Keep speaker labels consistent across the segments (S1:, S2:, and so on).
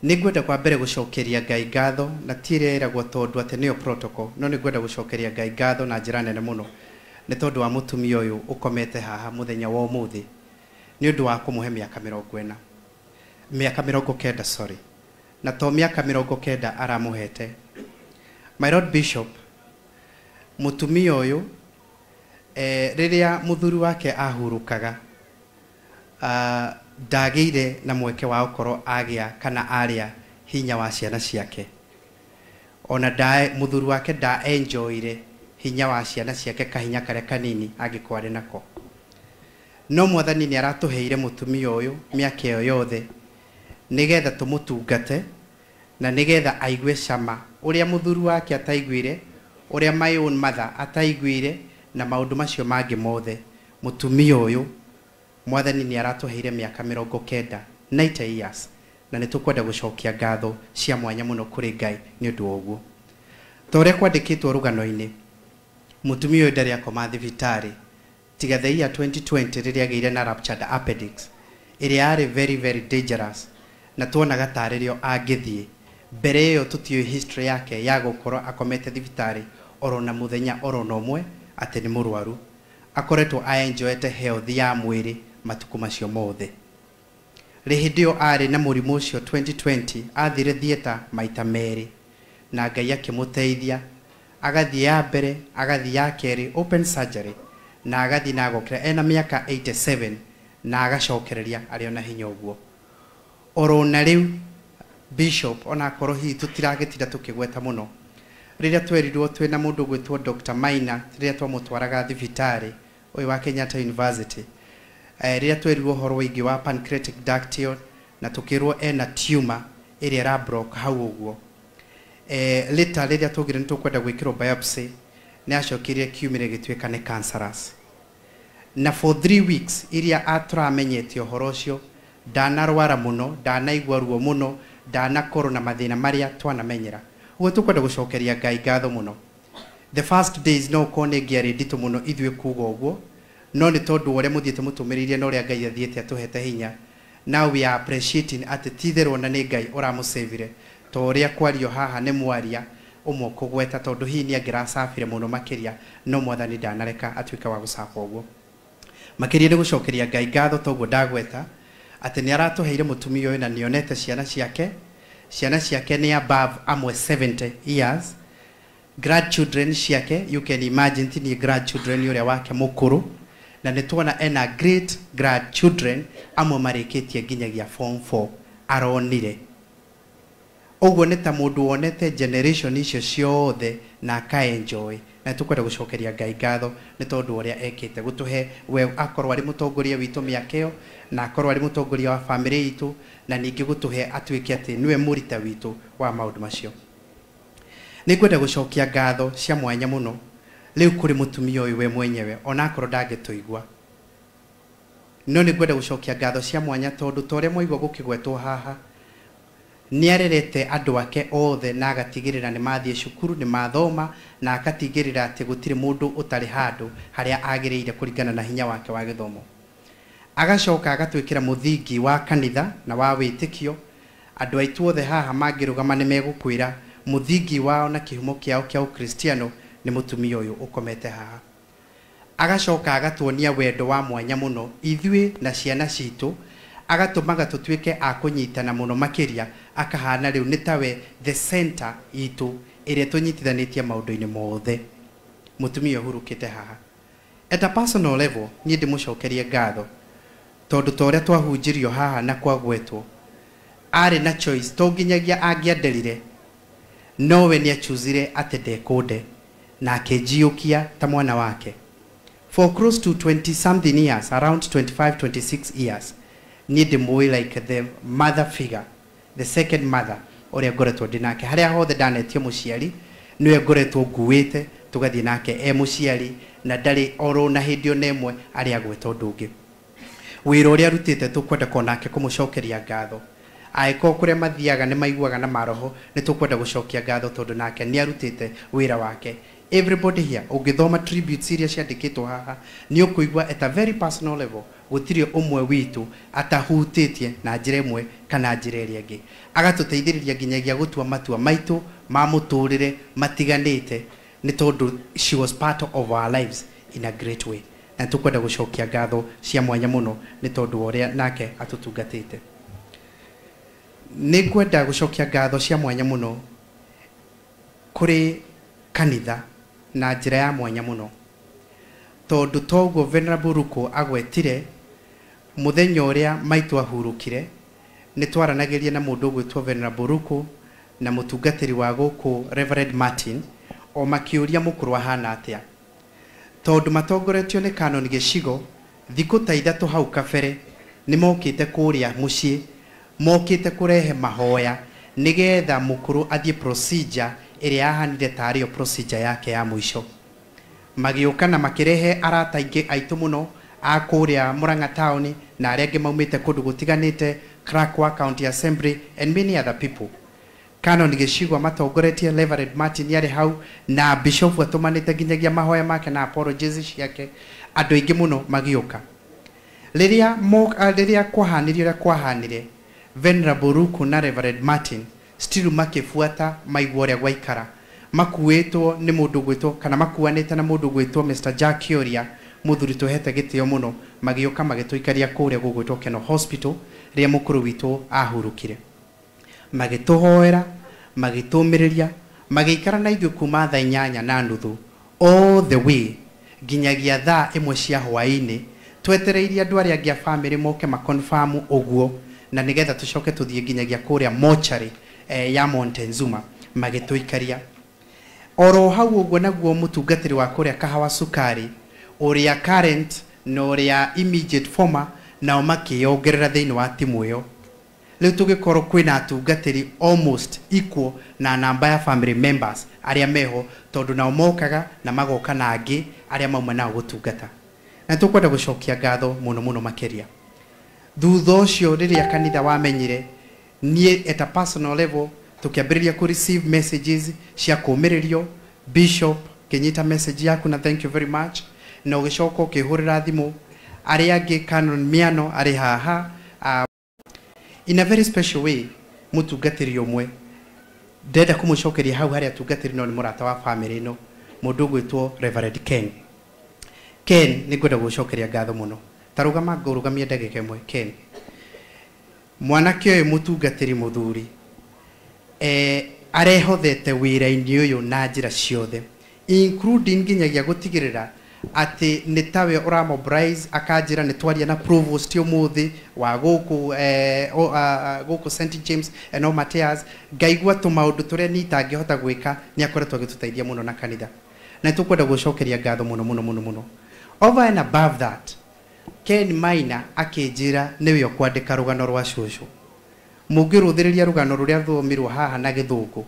S1: Nĩ ngwenda kwa mbere gũcokeria Ngai ngatho, na ti ĩrĩa ĩragwo tondũ atĩ nĩyo protocol, no nĩ ngwenda gũcokeria Ngai ngatho na njĩra nene mũno nĩ tondũ wa mũtumia ũyũ ũkomete haha mũthenya wa ũmũthĩ, nĩ ũndũ wa kũmũhe mĩaka 40, mĩaka 90, sorry, na to mĩaka 90 aramũhete. My Lord Bishop, mũtumia ũyũ rĩrĩa mũthuri wake ahurũkaga, ndagĩire na mweke wa gũkorwo agĩa kana arĩa hinya wa ciana ciake. Ona mũthuri wake nda enjoyire hinya wa ciana ciake, kahinya karĩa kanini angĩkorwo arĩ nako. No Mwathani nĩ aratũheire mũtumia ũyũ mĩaka ĩyo yothe nĩgetha tũmũtungate na nĩgetha aigue cama ũrĩa mũthuri wake ataiguire, ũrĩa my own mother ataiguire, na maũndũ macio mangĩ mothe. Mũtumia ũyũ Mwathani nĩ aratũheire mĩaka 90, 90 years, na nĩ tũkwenda gũcokia ngatho cia mwanya mũno kũrĩ Ngai nĩ ũndũ wa ũguo. Ta ũrĩa kwandĩkĩtwo rũgano-inĩ, mũtumia ũyũ ndarĩ akoma thibitarĩ tiga the year 2020 rĩrĩa agĩire na ruptured appendix ĩrĩa yarĩ very very dangerous, na tuonaga tarĩ rĩo angĩthiĩ. Mbere ĩyo tũtiũĩ history yake ya gũkorwo akomete thibitarĩ oro na mũthenya oro na ũmwe atĩ nĩ mũrwaru. Akoretwo aenjoyete health ya mwĩrĩ matukũ macio mothe. Rĩ hĩndĩ ĩyo arĩ na mũrimũ ũcio 2020, athire theatre maita merĩ na Ngai akĩmũteithia, agathiĩ ya mbere, agathiĩ ya kerĩ open surgery, na agathiĩ na agokĩra ena mĩaka 87 na agacokereria arĩ ona hinya ũguo. Oro na rĩu Bishop, onakorwo hihi tũtiragĩtinda tũkĩgweta mũno, rĩrĩa twerirwo twĩna mũndũ ũgwĩtwo Dr. Maina, rĩrĩa twamũtwaraga thibitarĩ ũyũ wa Kenyatta University, rĩrĩa twerirwo ũhoro wĩgiĩ wa pancreatic duct ĩyo na tũkĩrwo ena tumor ĩrĩa ĩra block hau ũguo, later rĩrĩa twaugire nĩ tũkwenda gwĩkĩrwo biopsy, nĩ acokirie kiumire gĩtuĩka nĩ cancerous. Na for 3 weeks iria atũramenyete ũhoro ũcio, ndanarwara mũno, ndanaigua ruo mũno, ndanakorwo na mathĩna marĩa twanamenyera. Ũguo tũkwenda gũcokeria Ngai ngatho mũno. The first days no ũkorwo nĩ ngĩarĩ nditũ mũno ithuĩ kuga ũguo, no nĩ tondũ wa ũrĩa mũthiĩte mũtũmĩrĩirie na ũrĩa Ngai athiĩte atũhete hinya, now we are appreciating atĩ ti-itherũ ona nĩ Ngai ũramũcĩvire, ta ũrĩa kwario haha nĩ mwaria ũmwe kũgweta, tondũ hihi nĩ angĩracabire mũno makĩria, no Mwathani ndanareka atuĩke wa gũcaba ũguo. Makĩria nĩ gũcokeria Ngai ngatho, toguo ndagweta atĩ nĩ aratũheire mũtumia ũyũ na nĩonete ciana ciake. Ciana ciake nĩ above amwe 70 years, grandchildren ciake, you can imagine, ti niĩ grandchildren ũrĩa wake mũkũrũ, na nĩ tuona ena great grandchildren amwe marĩkĩtie nginyagia form 4 aronire. Ũguo nĩ ta mũndũ wonete generation icio ciothe na akaenjoy. Na tũkwenda gũcokeria Ngai ngatho nĩ tondũ ũrĩa ekĩte gũtũhe we akorwo arĩ mũtongoria witũ mĩaka ĩyo, na akorwo arĩ mũtongoria wa famĩlĩ itũ, na ningĩ gũtũhe atuĩke atĩ nĩwe mũrita witũ wa maũndũ macio. Nĩ ngwenda gũcokia ngatho cia mwanya mũno rĩu kũrĩ mũtumia ũyũ we mwenyewe, onakorwo ndangĩtũigua, no nĩ ngwenda gũcokia ngatho cia mwanya tondũ ta ũrĩa mwaigua gũkĩgwetwo haha, nĩ arerete andũ ake othe na agatigĩrĩra nĩ mathiĩ cukuru, nĩ mathoma, na akatigĩrĩra atĩ gũtirĩ mũndũ ũtarĩ handũ harĩa agĩrĩire kũringana na hinya wake wa gĩthomo. Agacoka agatwĩkĩra mũthingi wa kanitha na wa wĩtĩkio. Andũ aitũ othe haha mangĩrũgama nĩ megũkwĩra mũthingi wao na kĩhumo kĩao kĩa ũkristiano nĩ mũtumia ũyũ ũkomete haha. Agacoka agatuonia wendo wa mwanya mũno ithuĩ na ciana citũ, agatũmaga tũtuĩke a kũnyitana mũno makĩria, akahana rĩu nĩ tawe the center itũ ĩrĩa tũnyitithanĩtie maũndũ-inĩ mothe. Mũtumia ũhurũkĩte haha, at a personal level, niĩ ndĩmũcokerie ngatho tondũ ta ũrĩa twahunjirio haha na kwagwetwo, arĩ na choice, to nginyagia angĩanderire, nowe nĩ achuzire atĩ ndekũnde na akĩnjiyũkia ta mwana wake. For close to 20 something years, around 25 26 years, niĩ ndĩmũĩ like the mother figure, the second mother ũrĩa ngoretwo ndĩ nake. Harĩa hothe ndanetio mũciari, nĩwe ngoretwo nguĩte tũgathiĩ nake e mũciari, na ndarĩ oro na hĩndĩ ona ĩmwe arĩ agweta ũndũ ũngĩ. Wĩra ũrĩa arutĩte tũkwenda ko nake kũmũcokeria ngatho. Angĩkorwo kũrĩa mathiaga nĩ maiguaga na maroho, nĩ tũkwenda gũcokia ngatho tondũ nake nĩ arutĩte wĩra wake. Everybody here, ũngĩthoma tributes iria ciandĩkĩtwo haha, nĩ ũkũigua at a very personal level Gũtirĩ ũmwe witũ atahutĩtie na njĩra ĩmwe kana njĩra ĩrĩa ĩngĩ. Agatũteithĩrĩria nginyagia gũtua matua maitũ ma mũtũrĩre matiganĩte, nĩ tondũ she was part of our lives in a great way. Na tũkwenda gũcokia ngatho cia mwanya mũno nĩ tondũ wa ũrĩa nake atũtungatĩte. Nĩ ngwenda gũcokia ngatho cia mwanya mũno kũrĩ kanitha na njĩra ya mwanya mũno, tondũ toguo Venerable Ruko agwetire mũthenya ũrĩa maitũ ahurũkire, nĩ twaranagĩria na mũndũ ũgwĩtwo Venerable Ruko na mũtungatĩri wa gũkũ Reverend Martin, o makĩũria mũkũrũ ahana atĩa, tondũ matongoretio nĩ Canon Gĩcigo. Thikũ ta 3 hau kabere nĩ mokĩte kũrĩa mũciĩ, mokĩte kũrehe mahoya nĩgetha mũkũrũ athiĩ procedure ĩrĩa yahanire tarĩyo procedure yake ya mũico. Magĩũka na makĩrehe arata aingĩ aitũ mũno a kũrĩa Murang'a town na arĩa angĩ maumĩte kũndũ gũtiganĩte, Krakwa County Assembly and many other people. Canon Gĩcigo matongoretie, Reverend Martin yarĩ hau na Bishop atũmanĩte nginyagia mahoya make na apologies ciake, andũ aingĩ mũno magĩũka. Rĩrĩa kwahanire ũrĩa kwahanire, Venerable Ruku na Reverend Martin still makĩbuata maigua ũrĩa gwaikara, makuĩtwo nĩ mũndũ gwĩtwo kana makuanĩte na mũndũ gwĩtwo Mr Jack Kioria, mũthuri tũhete gĩtĩo mũno, magĩũka magĩtũikaria kũrĩa gũgwĩtwo Keno Hospital rĩrĩa mũkũrũ witũ ahurũkire. Magĩtũhoera, magĩtũmĩrĩria, magĩikara na ithuĩ kuma thaa 8:30 all the way nginyagia thaa 1 cia hwaĩ-inĩ, twetereirie andũ arĩa angĩ a family moke makonfamu ũguo, na nĩgetha tũcoke tũthiĩ nginyagia kũrĩa mortuary ya Montezuma. Magĩtũikaria oro hau ũguo. Naguo mũtungatĩri wa kũrĩa Kahawa Sukari ũrĩa current na ũrĩa immediate former nao makĩongerera thĩinĩ wa timu ĩyo. Rĩu tũgĩkorwo kwĩna atungatĩri almost equal na namba ya family members arĩa meho, tondũ nao mokaga na magoka na angĩ arĩa mauma nao gũtungata. Na tũkwenda gũcokia ngatho mũno mũno makĩria. Thutha ũcio rĩrĩa kanitha wamenyire, niĩ at a personal level tũkĩambĩrĩria kũ receive messages cia kũũmĩrĩrio. Bishop kĩnyita message yaku na thank you very much, na ũgĩcoka ũkĩhũrĩra thimũ arĩa angĩ. Canon Miano arĩ haha, in a very special way mũtungatĩri ũmwe ndenda kũmũcokeria hau harĩa atungatĩri, no nĩ mũrata wa family ĩno, mũndũ ũgwĩtwo Reverend Ken. Ken, nĩ ngwenda gũcokeria ngatho mũno. Ta rũgama ngũrũgamie ndagĩka ĩmwe. Ken, mwanake ũyũ mũtungatĩri mũthuri arehothete wĩra-inĩ ũyũ na njĩra ciothe, including nginyagia gũtigĩrĩra atĩ nĩ tawe ũramobilize, akanjĩra nĩ twaria na provost ũmũthĩ wa gũkũ gũkũ St James and all Matthias, ngaigua tũmaũndũ tũrĩa niĩ itangĩhota gwĩka, nĩ akoretwo agĩtũteithia mũno na kanitha, na nĩ tũkwenda gũcokeria ngatho mũno mũno mũno mũno. Over and above that, Ken Maina akĩnjĩra nĩwe ũkwandĩka rũgano rwa cũcũ. Mũngĩrũthĩrĩria rũgano rũrĩa rũthomirwo haha na gĩthũngũ,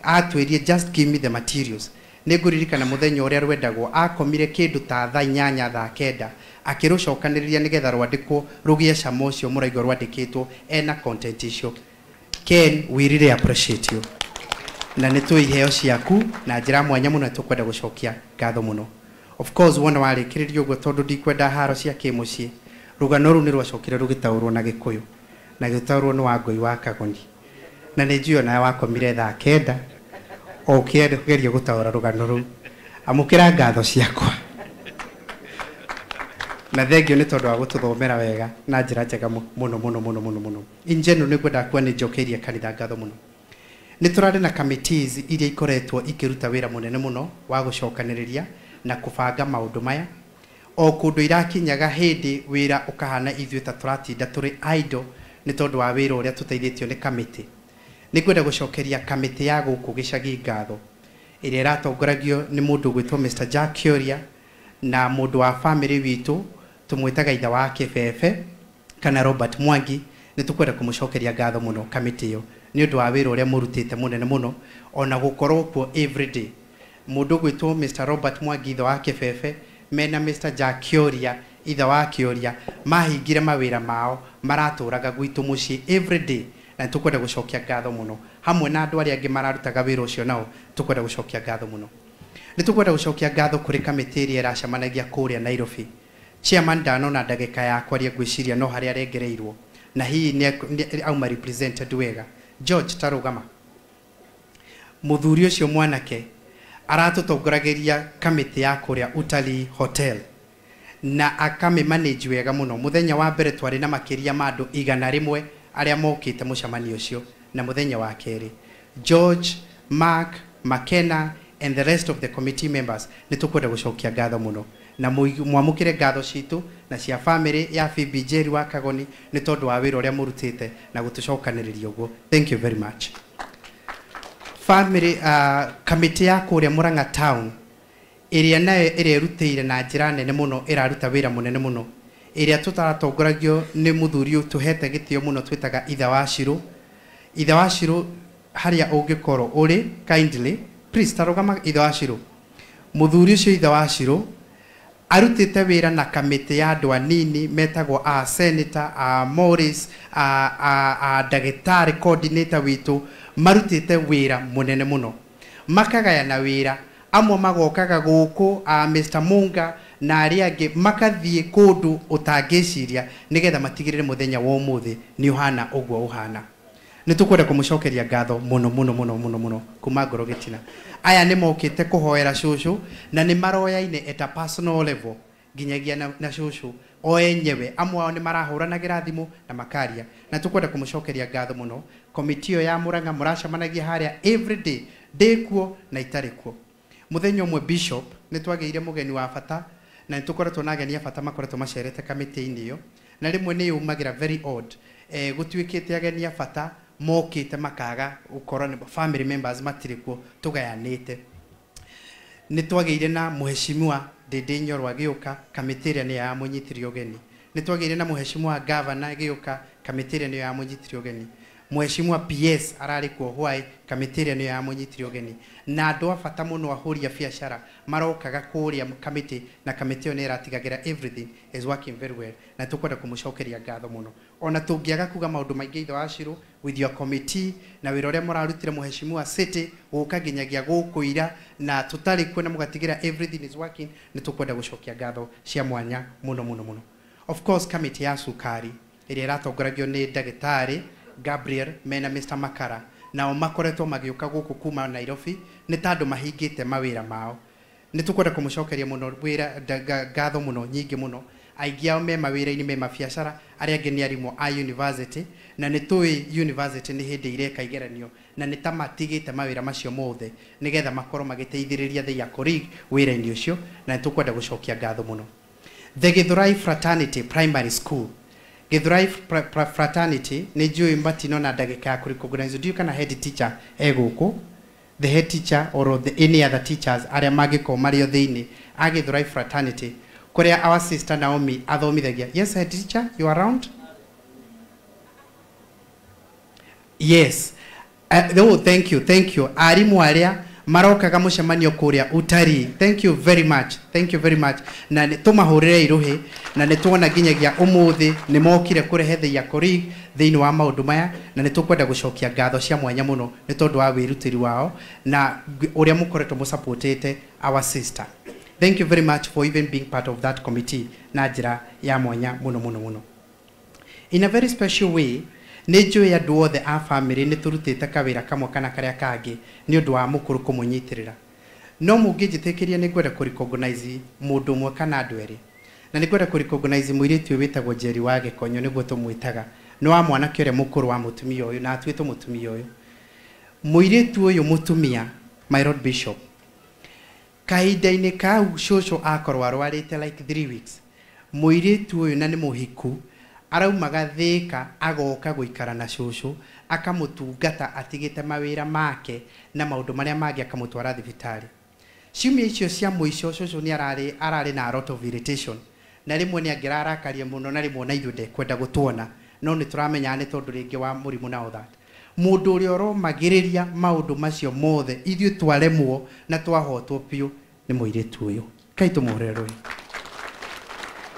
S1: atwĩrie just give me the materials. Nĩ ngũririkana mũthenya ũrĩa rwendagwo, akomire kĩndũ ta thaa 8 thaa 9 akĩrũcokanĩrĩria nĩgetha rwandĩkwo rũgĩe cama ũcio mũraigua rwandĩkĩtwo ena content icio. Ken, we really appreciate you, na nĩ tũĩ iheo ciaku na njĩra mwanya mũno, tũkwenda gũcokia ngatho mũno. Of course wona warĩkĩrĩria ũguo, tondũ ndikwenda haro cia kĩmũciĩ, rũgano rũu nĩ rwacokire rũgĩtaũrwo na gĩkũyũ, na gĩtaũrwo nĩ Wangũi wa Kagoni, na nĩ njũĩ onawe wakomire thaa 9 o ũkĩgeria gũtaũra rũgano rũu. Amũkĩra ngatho ciakwa na thengio nĩ tondũ wa gũtũthomera wega na njĩra njega mũno mũno mũno mũno mũno. In general, nĩ ngwenda kuwa nĩ njokeirie kanitha ngatho mũno. Nĩ tũrarĩ na committees iria ikoretwo ikĩruta wĩra mũnene mũno wa gũcokanĩrĩria na kũbanga maũndũ maya. O kũndũ irakinyaga hĩndĩ wĩra ũkahana ithuĩ ta tũratinda tũrĩ idle nĩ tondũ wa wĩra ũrĩa tũteithĩtio nĩ kamĩtĩ. Nĩ ngwenda gũcokeria kamĩtĩ ya gũkũ gĩcagi ngatho ĩrĩa ĩratongoragio nĩ mũndũ ũgwĩtwo Mr Jack Kioria na mũndũ wa family witũ tũmwĩtaga ithe wa kĩbebe kana Robert Mwangi. Nĩ tũkwenda kũmũcokeria ngatho mũno kamĩtĩ ĩyo nĩ ũndũ wa wĩra ũrĩa mũrutĩte mũnene mũno, ona gũkorwo kuo everyday. Mũndũ ũgwĩtwo Mr Robert Mwangi, ithe wa kĩbebe, mena Mr Jack Kioria, ithe wa Kioria, mahingire mawĩra mao maratũraga gwitũ mũciĩ everyday, na nĩ tũkwenda gũcokia ngatho mũno hamwe na andũ arĩa angĩ mararutaga wĩra ũcio, nao tũkwenda gũcokia ngatho mũno. Nĩ tũkwenda gũcokia ngatho kũrĩ kamĩtĩ ĩrĩa ĩracemanagia kũrĩa Nairobi. Chairman ndanona ndagĩka ya kwaria, ngwĩciria no harĩa arengereirwo na hihi nĩ auma represented wega. George, tarũgama. Mũthuri ũcio mwanake aratũtongoragĩria kamĩtĩ ya kũrĩa Utalii Hotel na akamĩ manage wega mũno. Mũthenya wa mbere twarĩ na makĩria ma andũ 100 arĩa mokĩte mũcemanio ũcio, na mũthenya wa kerĩ George, Mark, Makena and the rest of the committee members, nĩ tũkwenda gũcokia ngatho mũno na mwamũkĩre ngatho citũ na cia family ya Phoebe Njeri wa Kagoni nĩ tondũ wa wĩra ũrĩa mũrutĩte na gũtũcokanĩrĩria ũguo. Thank you very much. Family kamĩtĩ ya kũrĩa Murang'a Town ĩrĩa nayo ĩrerutĩire na njĩra nene mũno, ĩraruta wĩra mũnene mũno, ĩrĩa tũtaratongoragio nĩ mũthuri ũyũ tũhete gĩtĩo mũno twĩtaga Ithe wa Shirũ. Ithe wa Shirũ, harĩa ũngĩkorwo ũrĩ, kindly please tarũgama. Ithe wa Shirũ, mũthuri ũcio Ithe wa Shirũ arutĩte wĩra na kamĩtĩ ya andũ anini metagwo a senator, a Morris, a ndagĩtarĩ coordinator witũ, marutĩte wĩra mũnene mũno, makagayana wĩra, amwe magokaga gũkũ, a Mr Munga na arĩa angĩ makathiĩ kũndũ ũtangĩciria nĩgetha matigĩrĩre mũthenya wa ũmũthĩ nĩ ũhana ũguo ũhana. Nĩ tũkwenda kũmũcokeria ngatho mũno mũno mũno mũno mũno kuma ngoro gĩtina. Aya nĩ mokĩte kũhoera cũcũ na nĩ maroyaine at a personal level nginyagia na cũcũ o enyewe. Amwe ao nĩ marahũranagĩra thimũ na makaria, na tũkwenda kũmũcokeria ngatho mũno. Komiti ĩyo ya Murang'a mũracemanagia harĩa every day, ndĩ kuo na itarĩ kuo. Mũthenya ũmwe bishop nĩ twagĩire mũgeni wa bata, na nĩ tũkoretwo na ageni a bata makoretwo macerete kamĩtĩ-inĩ ĩyo, na rĩmwe nĩ yumagĩra very odd, gũtuĩkĩte ageni a bata mokĩte makaga gũkorwo nĩ family members matirĩ kuo, tũgayanĩte. Nĩ twagĩire na mũheshimiwa Ndĩndĩ Nyoro agĩũka, kamĩtĩ ĩrĩa nĩyo yamũnyitire ũgeni. Nĩ twagĩire na mũheshimiwa gavana agĩũka, kamĩtĩ ĩrĩa nĩyo yamũnyitire ũgeni. Mũheshimiwa PS ararĩ kuo Hwai, kamĩtĩ ĩrĩa nĩyo yamũnyitire ũgeni, na andũ a bata mũno ahũri a biacara marokaga kũrĩa kamĩtĩ, na kamĩtĩ ĩyo nĩ ĩratigagĩra everything is working very well, na tũkwenda kũmũcokeria ngatho mũno. Ona tũngĩaga kuga maũndũ maingĩ, Ithe wa Shirũ with your committee na wĩra ũrĩa mũrarutire, mũheshimiwa city gũka nginyagia gũkũ ira na tũtarĩ kuo na mũgatigĩra everything is working, nĩ tũkwenda gũcokia ngatho cia mwanya mũno mũno mũno. Of course, kamĩtĩ ya cukari ĩrĩa ĩratongoragio nĩ ndagĩtarĩ Gabriel mena Mr Makara, nao makoretwo magĩũka gũkũ kuma Nairobi nĩ ta andũ mahingĩte mawĩra mao. Nĩ tũkwenda kũmũcokeria mũno wĩra ngatho mũno nyingĩ mũno. Aingĩ ao me mawĩra-inĩ, me mabiacara, arĩa angĩ nĩ arimũ a university, na nĩ tũĩ university nĩ hĩndĩ ireka igeranio, na nĩ ta matigĩte mawĩra macio mothe nĩgetha makorwo magĩteithĩrĩria their colleague wĩra-inĩ ũcio, na nĩ tũkwenda gũcokia ngatho mũno. The Githurai Fraternity Primary School, Githurai Fraternity, nĩ njũĩ matino na ndagĩka ya kũrecognize. Ndiũĩ kana head teacher e gũkũ, the head teacher or the any other teachers arĩa mangĩkorwo marĩ o thĩinĩ a Githurai Fraternity kũrĩa our sister Naomi athomithagia. Yes, head teacher, you are around? Yes. Oh, thank you, thank you. Arimũ arĩa marokaga mũcemanio kũrĩa Utarii, thank you very much, thank you very much. Na nĩ tũmahũrĩre irũhĩ, na nĩ tuona nginyagia ũmũthĩ nĩ mokire kũrehe their colleague thĩinĩ wa maũndũ maya, na nĩ tũkwenda gũcokia ngatho cia mwanya mũno nĩ tondũ wa wĩrutĩri wao na ũrĩa mũkoretwo mũsupportĩte our sister. Thank you very much for even being part of that committee na njĩra ya mwanya mũno mũno mũno. In a very special way, nĩ njũĩ andũ othe a family nĩ tũrutĩte kawĩra kamwe kana karĩa kangĩ nĩ ũndũ wa mũkũrũ kũmũnyitĩrĩra, no mũngĩnjĩtĩkĩria nĩ ngwenda kũrecognize mũndũ ũmwe kana andũ erĩ, na nĩ ngwenda kũrecognize mũirĩtu ũyũ wĩtagwo Njeri wa Gĩkonyo, nĩguo tũmwĩtaga, nĩ wa mwanake ũrĩa mũkũrũ wa mũtumia ũyũ na atuĩtwo mũtumia ũyũ. Mũirĩtu ũyũ mũtumia, my lord bishop, kahinda-inĩ kau cũcũ akorwo arwarĩte like 3 weeks, mũirĩtu ũyũ, na nĩ mũhiku, araumaga Thĩka agoka gũikara na cũcũ, akamũtungata atigĩte mawĩra make na maũndũ marĩa mangĩ, akamũtwara thibitarĩ. Ciumia icio cia mũico cũcũ nĩ ararĩ na a lot of irritation, na rĩmwe nĩ angĩrarakaria mũno, na rĩmwe ona ithuĩ ndekwenda gũtuona, no nĩ tũramenya nĩ tondũ rĩngĩ wa mũrimũ na all that. Mũndũ ũrĩa ũromagĩrĩria maũndũ macio mothe ithuĩ twaremwo na twahotwo biũ nĩ mũirĩtu ũyũ. Kai tũmũhũrĩre rũhĩ.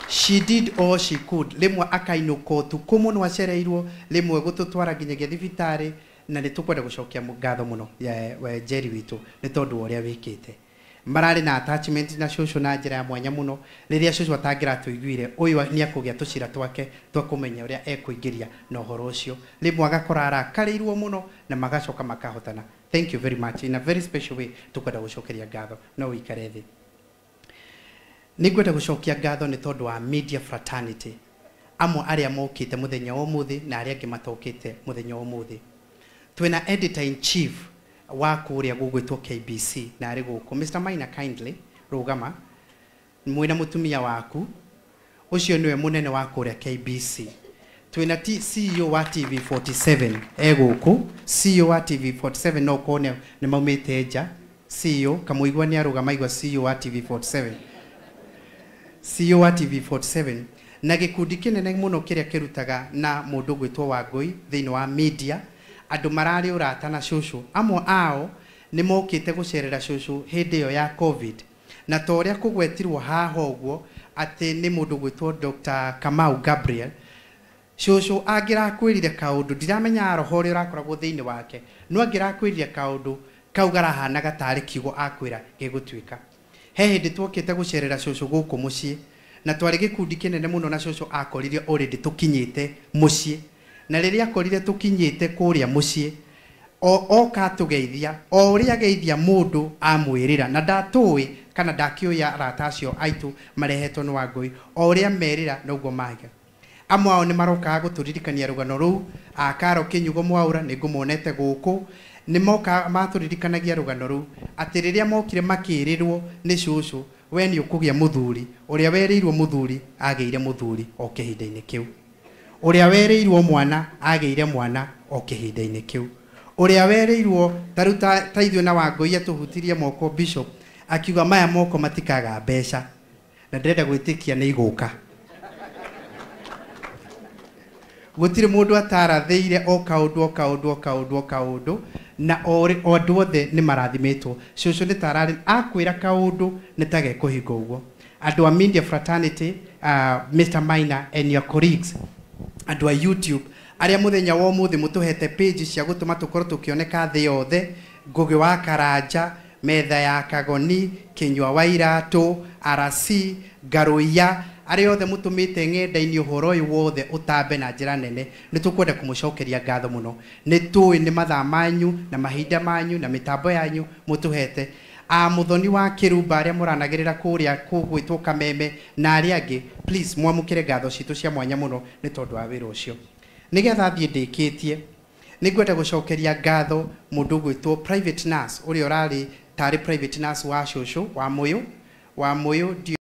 S1: She did all she could. Rĩmwe akainũka ũtukũ mũno acereirwo, rĩmwe gũtũtwara nginyagia thibitarĩ, na nĩ tũkwenda gũcokia ngatho mũno ya we Njeri witũ nĩ tondũ wa ũrĩa wĩkĩte. Mararĩ na attachment na cũcũ na njĩra ya mwanya mũno. Rĩrĩa cũcũ atangĩratũiguire, ũyũ nĩ akũgĩa tũcira twake twa kũmenya ũrĩa ekũingĩria na ũhoro ũcio. Rĩmwe agakora arakarĩirwo mũno na magacoka makahotana. Thank you very much. In a very special way tũkwenda gũcokeria ngatho. No ũikare thĩ. Nĩngwenda gũcokia ngatho nĩ tondũ wa media fraternity, amwe arĩa mokĩte mũthenya wa ũmũthĩ na arĩa angĩ matokĩte mũthenya wa ũmũthĩ. Twĩna editor in chief wa kũrĩa gũgwĩtwo KBC na arĩ gũkũ. Mr. Maina, kindly rũgama mwĩna mũtumia waku, ũcio nĩwe mũnene wa kũrĩa KBC. Twĩna CEO wa TV47 e gũkũ. CEO wa TV47 no ũkorwo nĩ maumĩte nja. CEO kamũigua nĩ arũgama igua CEO wa TV47, CEO wa TV47 na gĩkundi kĩnene mũno kĩrĩa kĩrutaga na mũndũ gwĩtwo Wangũi thĩinĩ wa media. Andũ mararĩ ũrata na cũcũ, amwe ao nĩ mokĩte gũcerera cũcũ hĩndĩ ĩyo ya COVID, na ta ũrĩa kũgwetirwo haha ũguo atĩ nĩ mũndũ gwĩtwo Dr. Kamau Gabriel. Cũcũ angĩrakwĩrire kaũndũ, ndiramenya roho ũrĩa ũrakoragwo thĩinĩ wake, no angĩrakwĩrire kaũndũ kau karahanaga tarĩ kiugo akwĩra gĩgũtuĩka. He hĩndĩ twokĩte gũcerera cũcũ gũkũ mũciĩ na twarĩ gĩkundi kĩnene mũno, na cũcũ akorire already tũkinyĩte mũciĩ, na rĩrĩa akorire tũkinyĩte kũrĩa mũciĩ oka atũgeithia o ũrĩa ageithia mũndũ amwĩrĩra, na ndatũĩ kana ndakĩũĩ arata acio aitũ marehetwo nĩ Wangũi, o ũrĩa merĩra noguo maiga. Amwe ao nĩ marokaga gũtũririkania rũgano rũu. Akaro Kĩnyugo Mwaũra nĩ ngũmonete gũkũ, nĩ mokaga matũririkanagia rũgano rũu atĩ rĩrĩa mokire makĩrĩrwo nĩ cũcũ, we nĩ ũkũgĩa mũthuri, ũrĩa werĩirwo mũthuri agĩire mũthuri o kĩhinda-inĩ kĩu, ũrĩa werĩirwo mwana agĩire mwana o kĩhinda-inĩ kĩu, ũrĩa werĩirwo ta rĩu ta ithuĩ na Wangũi atũhutirie moko bishop akiuga maya moko matikaga mbeca, na ndĩrenda gwĩtĩkia nĩ igũka. Gũtirĩ mũndũ atarathĩire o kaũndũ o kaũndũ o kaũndũ o kaũndũ, na o andũ othe nĩ marathimĩtwo. Cũcũ nĩ tararĩ akwĩra kaũndũ nĩ ta gekũhinga ũguo. Andũ a media fraternity, Mr. Maina and your colleagues, andũ a YouTube arĩa mũthenya wa ũmũthĩ mũtũhete page cia gũtũma tũkorwo tũkĩoneka thĩ yothe, Ngũgĩ wa Karanja, Metha ya Kagoni, Kĩnyua wa Iratũ, RC, Ngarũiya, arĩa othe mũtũmĩte ng'enda-inĩ ũhoro ũyũ wothe ũtambe na njĩra nene, nĩ tũkwenda kũmũcokeria ngatho mũno. Nĩ tũĩ nĩ mathaa manyu na mahinda manyu na mĩtambo yanyu mũtũhete. A Mũthoni wa Kĩrumba arĩa mũranagĩrĩra kũrĩa kũgwĩtwo Kameme na arĩa angĩ, please mwamũkĩre ngatho citũ cia mwanya mũno nĩ tondũ wa wĩra ũcio. Nĩgetha thiĩ ndĩkĩtie, nĩngwenda gũcokeria ngatho mũndũ ũgwĩtwo private nurse ũrĩa ũrarĩ tarĩ private nurse wa cũcũ wa Mũyũ ndiũ.